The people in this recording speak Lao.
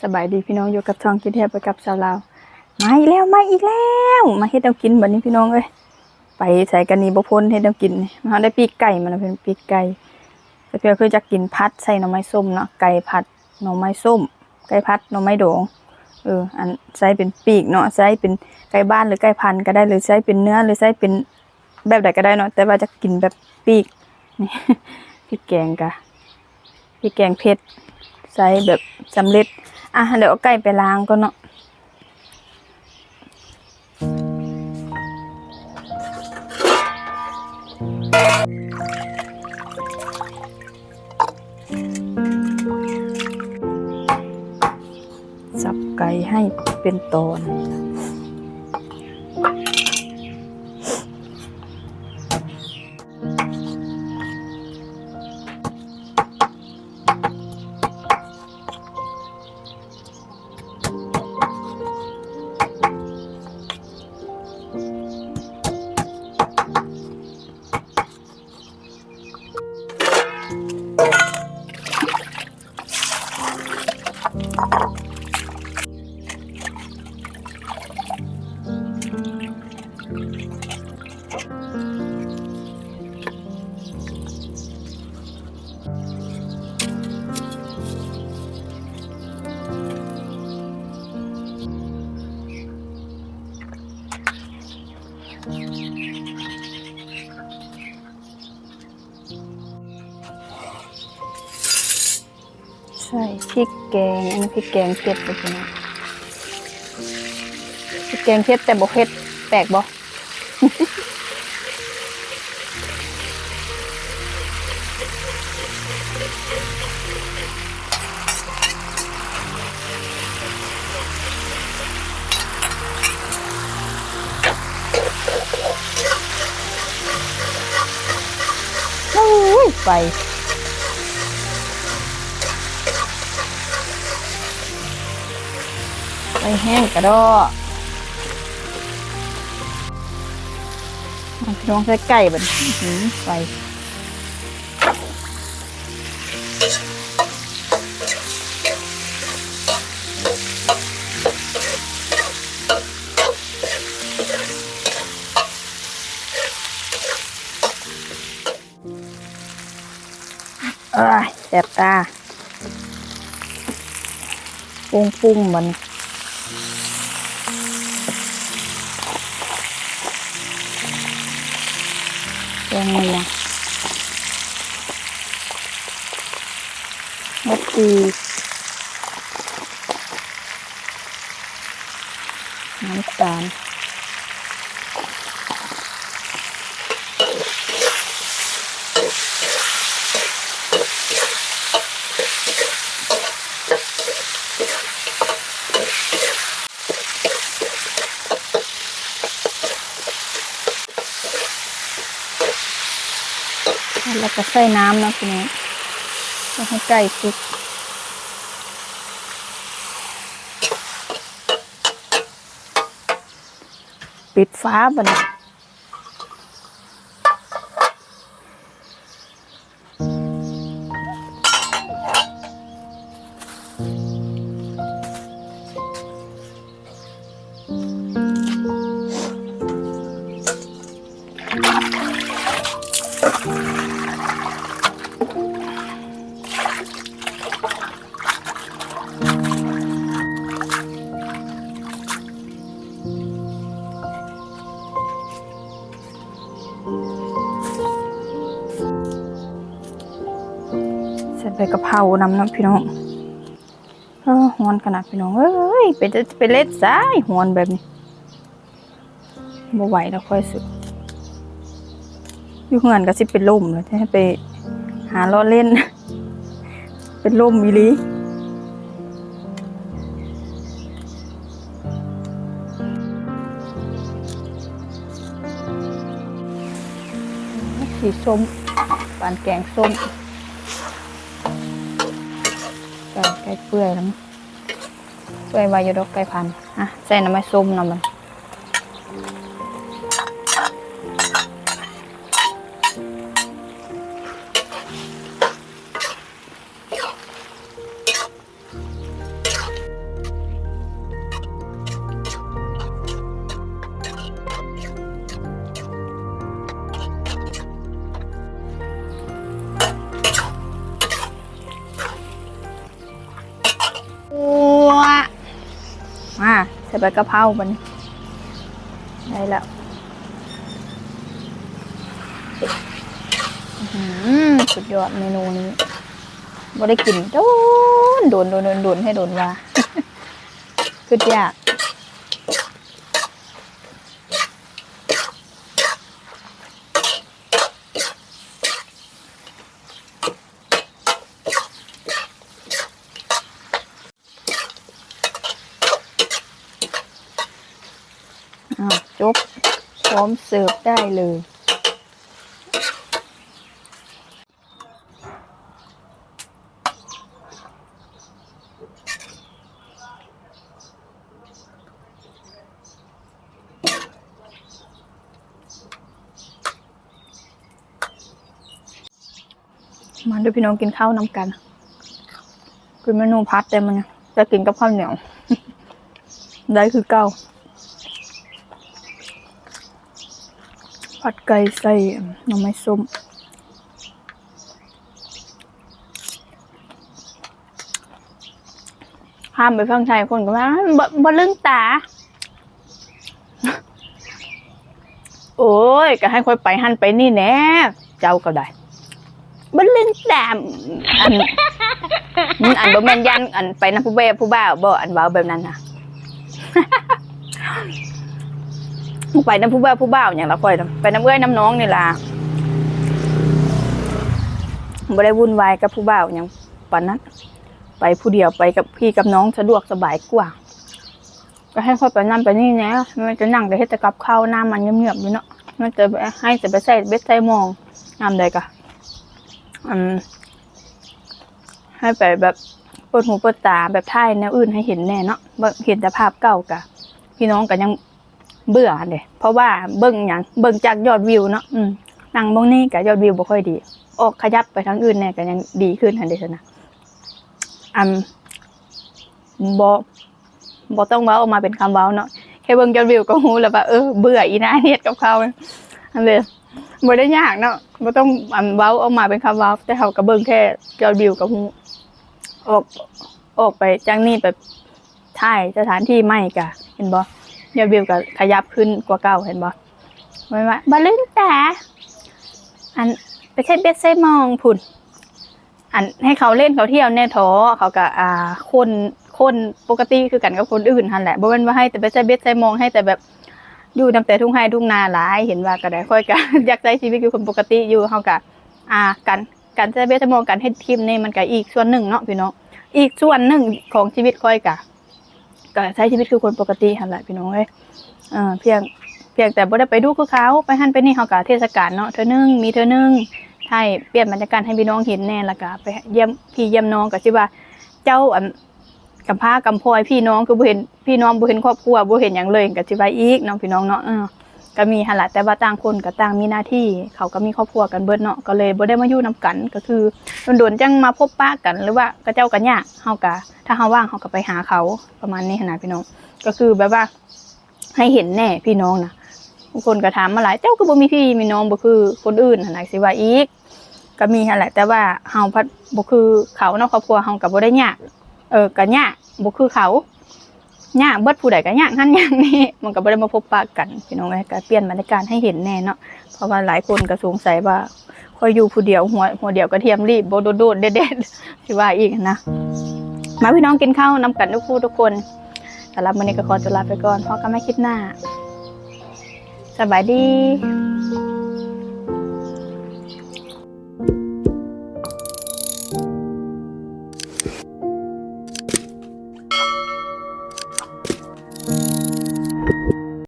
ສະບາຍດີພີ່ນ້ອງ ຢູ່ກັບຊ່ອງຄິດແຮບໄປກັບສາວລາວ ມາອີກແລ້ວ ມາອີກແລ້ວ ມາເຮັດແນວກິນບັດນີ້ພີ່ນ້ອງເອີຍ ໄປໃສກະໜີບໍ່ພົ້ນເຮັດແນວກິນນີ້ ເຮົາໄດ້ປີກໄກ່ມາແລ້ວ ເພິ່ນປີກໄກ່ ແຕ່ເພື່ອຄືຢາກກິນຜັດໃສ່ໜໍ່ໄມ້ສົ້ມເນາະ ໄກ່ຜັດໜໍ່ໄມ້ສົ້ມ ໄກ່ຜັດໜໍ່ໄມ້ດອງ ເອີ ອັນໃສ່ເປັນປີກເນາະ ໃສ່ເປັນໄກ່ບ້ານ ຫຼືໄກ່ພັນກະໄດ້ ຫຼືໃສ່ເປັນເນື້ອ ຫຼືໃສ່ເປັນ ແບບໃດກະໄດ້ເນາະ ແຕ່ວ່າຈະກິນແບບປີກ ນີ້ ພິກແກງກະ ພິກແກງເຜັດ ໃສ່ແບບສຳເລັດ ອ່ະ ດຽວເອົາໄກ່ໄປລ້າງກ່ອນເນາະ ສັບໄກ່ໃຫ້ເປັນຕອນ ໃສ່ພິກແກງ ອັນນີ້ພິກແກງເຜັດເດີພີ່ນ້ອງ ພິກແກງເຜັດແຕ່ບໍ່ເຜັດ ແປກບໍ່? ໂອ້ຍ ໄຟ ໄຟແຮງກະດໍ້ ມາພີ່ນ້ອງໃສ່ໄກ່ບັດນີ້ ອື ໄຟ ເອີຍ ແສບຕາ ປຸ້ງໆ ບັດນີ້ ແກງໜໍ່ ໝົດດີ ນ້ຳຕານ ແລ້ວກະໃສ່ນ້ຳເນາະ ທີນີ້ ເພື່ອໃຫ້ໄກ່ສຸກ ປິດຝາບັດນີ້. ໃສ່ໃບກະເພົານຳເນາະພີ່ນ້ອງ. ເອີ ຮ້ອນຂະໜາດພີ່ນ້ອງເອີຍ ໄປ ໄປເຮັດໃສຮ້ອນແບບນີ້ ບໍ່ໄຫວແລ້ວຂ້ອຍ ຢູ່ເຮືອນກະຊິເປັນລົມແລ້ວ ໄປຫາເລາະເຫຼັ້ນ ເປັນລົມອີ່ຫຼີ. ສີສົ້ມ ປານແກງສົ້ມ ໄກ່ ໄກ່ເປື່ອຍແລ້ວ ເປື່ອຍໄວຢູ່ດອກໄກ່ພັນ. ອ່ະ ໃສ່ໜໍ່ໄມ້ສົ້ມນຳມັນ. ເ ມາ ໃສ່ໃບກະເພົາບັດນີ້ ໄດ້ແລ້ວ. ອືຫື ສຸດຍອດເມນູນີ້ ບໍ່ໄດ້ກິນດົນ ດົນ ດົນ ດົນ ດົນ ໃຫ້ດົນວ່າ ຄຶດຢາກ. ອ້າວ ຈົບ ພ້ອມເສີບໄດ້ເລີຍ. ມາເດີ້ພີ່ນ້ອງ ກິນເຂົ້ານຳກັນ. ກິນເມນູຜັດແຕ່ມື້ນີ້ ແຕ່ກິນກັບເຂົ້າໜຽວ ໄດ້ຄືເກົ່າ. ຜັດໄກ່ໃສ່ໜໍ່ໄມ້ສົ້ມ. ຂ້າມໄປຝັ່ງໄທ ຄົນກໍວ່າ ບໍ່ ບໍ່ລຶ້ງຕາ. ໂອ້ຍ ກໍໃຫ້ຂ້ອຍໄປຫັ້ນໄປນີ້ແດ່ ເຈົ້າກໍໄດ້ ບໍ່ລຶ້ງຕາ. ອັນ ອັນບໍ່ແມ່ນຢ້ານ ອັນໄປນຳຜູ້ແບບຜູ້ບ່າວບໍ ອັນເວົ້າແບບນັ້ນນະ. ໄປນຳຜູ້ແບບຜູ້ບ່າວຫຍັງລະ ຂ້ອຍນະ ໄປນຳເອື້ອຍນຳນ້ອງນີ້ລະ ບໍ່ໄດ້ວຸ່ນວາຍກັບຜູ້ບ່າວຫຍັງປານນັ້ນ. ໄປຜູ້ດຽວ ໄປກັບພີ່ກັບນ້ອງສະດວກສະບາຍກວ່າ. ກໍໃຫ້ຂ້ອຍໄປນັ້ນໄປນີ້ແດ່ ມັນຈະນັ່ງແຕ່ເຮັດແຕ່ກັບເຂົ້າ ນ້ຳມັນເງືອບໆຢູ່ເນາະ. ມັນຈະໃຫ້ແຕ່ໄປໃສ່ເບັດໃສ່ໝ່ອງ ຍາມໃດກໍ ອັນ ໃຫ້ໄປແບບເປີດຫູເປີດຕາ ແບບຖ່າຍແນວອື່ນໃຫ້ເຫັນແດ່ເນາະ. ເບິ່ງ ເຫັນແຕ່ພາບເກົ່າກະ ພີ່ນ້ອງກໍຍັງເບື່ອຫັ້ນເດ ເພາະວ່າເບິ່ງຫຍັງ ເບິ່ງຈາກຍອດວິວເນາະ. ອືມ ນັ່ງໝ່ອງນີ້ກໍຍອດວິວບໍ່ຄ່ອຍດີ ອອກຂະຫຍັບໄປທາງອື່ນແດ່ກໍຍັງດີຂຶ້ນຫັ້ນເດຊັ້ນນະ. ອັນ ບໍ່ ບໍ່ຕ້ອງເວົ້າອອກມາເປັນຄຳເວົ້າເນາະ ແຄ່ເບິ່ງຍອດວິວກໍຮູ້ແລ້ວວ່າ ເອີ ເບື່ອອີ່ໜ້າເຮັດກັບເຂົາ. ອັນເດ ບໍ່ໄດ້ຍາກເນາະ ບໍ່ຕ້ອງ ອັນ ເວົ້າອອກມາເປັນຄຳເວົ້າ ແຕ່ເຮົາກໍເບິ່ງແຄ່ຍອດວິວກໍຮູ້. ອອກ ອອກໄປຈາກນີ້ໄປຖ່າຍສະຖານທີ່ໃໝ່ກະ ເຫັນບໍ່ ຍອດວິວກໍຂະຫຍັບຂຶ້ນກວ່າເກົ່າ ເຫັນບໍ່. ແມ່ນວ່າ ບໍ່ລຶ້ງຕາ ອັນ ໄປໃສ່ເບັດໃສ່ໝ່ອງພຸ້ນ. ອັນ ໃຫ້ເຂົາຫຼິ້ນເຂົາທ່ຽວແດ່ເທາະ ເຂົາກະ ອ່າ ຄົນ ຄົນປົກກະຕິຄືກັນກັບຄົນອື່ນຫັ້ນແຫຼະ. ບໍ່ແມ່ນວ່າໃຫ້ແຕ່ໄປໃສ່ເບັດໃສ່ໝ່ອງ ໃຫ້ແຕ່ແບບຢູ່ນຳແຕ່ທົ່ງໄຮ່ທົ່ງນາຫຼາຍ. ເຫັນວ່າກໍໄດ້ ຂ້ອຍກະຢາກໃຊ້ຊີວິດຄືຄົນປົກກະຕິຢູ່. ເຮົາກະ ອ່າ ການ ການໃສ່ເບັດໃສ່ໝ່ອງ ການເຮັດຄລິບນີ້ ມັນກະອີກສ່ວນໜຶ່ງເນາະພີ່ນ້ອງ ອີກສ່ວນໜຶ່ງຂອງຊີວິດຂ້ອຍກະ ກໍໃຊ້ຊີວິດຄືຄົນປົກກະຕິຫັ້ນແຫຼະພີ່ນ້ອງເອີຍ. ເອີ ພຽງ ພຽງແຕ່ບໍ່ໄດ້ໄປດຸຄືເຂົາ ໄປຫັ້ນໄປນີ້ ເຮົາກໍເທດສະການເນາະ ເທື່ອໜຶ່ງ ມີເທື່ອໜຶ່ງ ຖ່າຍປ່ຽນບັນຍາກາດໃຫ້ພີ່ນ້ອງເຫັນແດ່ ແລ້ວກໍໄປຢ້ຽມພີ່ຢ້ຽມນ້ອງ. ກໍຊິວ່າເຈົ້າ ອັນ ກຳພ້າກຳພ້ອຍ ພີ່ນ້ອງຄືບໍ່ເຫັນ ພີ່ນ້ອງບໍ່ເຫັນຄອບຄົວ ບໍ່ເຫັນຫຍັງເລີຍ ກໍຊິວ່າອີກເນາະພີ່ນ້ອງເນາະ. ເອີ ກໍມີຫັ້ນລະ ແຕ່ວ່າຕ່າງຄົນກໍຕ່າງມີໜ້າທີ່ ເຂົາກໍມີຄອບຄົວກັນເບິດເນາະ ກໍເລີຍບໍ່ໄດ້ມາຢູ່ນຳກັນ. ກໍຄືດົນໆຈັ່ງມາພົບປະກັນ ຫຼືວ່າເຂົາເຈົ້າກໍຍາກ ເຮົາກໍ ຖ້າເຮົາວ່າງເຮົາກໍໄປຫາເຂົາ ປະມານນີ້ຫັ້ນນະພີ່ນ້ອງ. ກໍຄືແບບວ່າໃຫ້ເຫັນແດ່ພີ່ນ້ອງນະ ບາງຄົນກໍຖາມມາຫຼາຍ ເຈົ້າຄືບໍ່ມີພີ່ມີນ້ອງ ບໍ່ຄືຄົນອື່ນຫັ້ນນະ ຊິວ່າອີກ. ກໍມີຫັ້ນແຫຼະ ແຕ່ວ່າເຮົາພັດບໍ່ຄືເຂົາເນາະ ຄອບຄົວເຮົາກໍບໍ່ໄດ້ຍາກ ເອີ ກໍຍາກ ບໍ່ຄືເຂົາ ຍາກເບິດ ຜູ້ໃດກໍຍາກຫັ້ນຍາກນີ້ ມັນກໍບໍ່ໄດ້ມາພົບປະກັນພີ່ນ້ອງເອີຍ. ກໍປ່ຽນບັນຍາກາດໃຫ້ເຫັນແດ່ເນາະ ເພາະວ່າຫຼາຍຄົນກໍສົງໄສວ່າຂ້ອຍຢູ່ຜູ້ດຽວ ຫົວ ຫົວດຽວກະທຽມລີບ ບໍ່ໂດດໆແດດໆ ຊິວ່າອີກຫັ້ນນະ. ມາພີ່ນ້ອງກິນເຂົ້ານຳກັນທຸກຜູ້ທຸກຄົນ. ສຳລັບມື້ນີ້ກໍຂໍຕົວລາໄປກ່ອນ ພົບກັນໃໝ່ຄລິບໜ້າ. ສະບາຍດີ.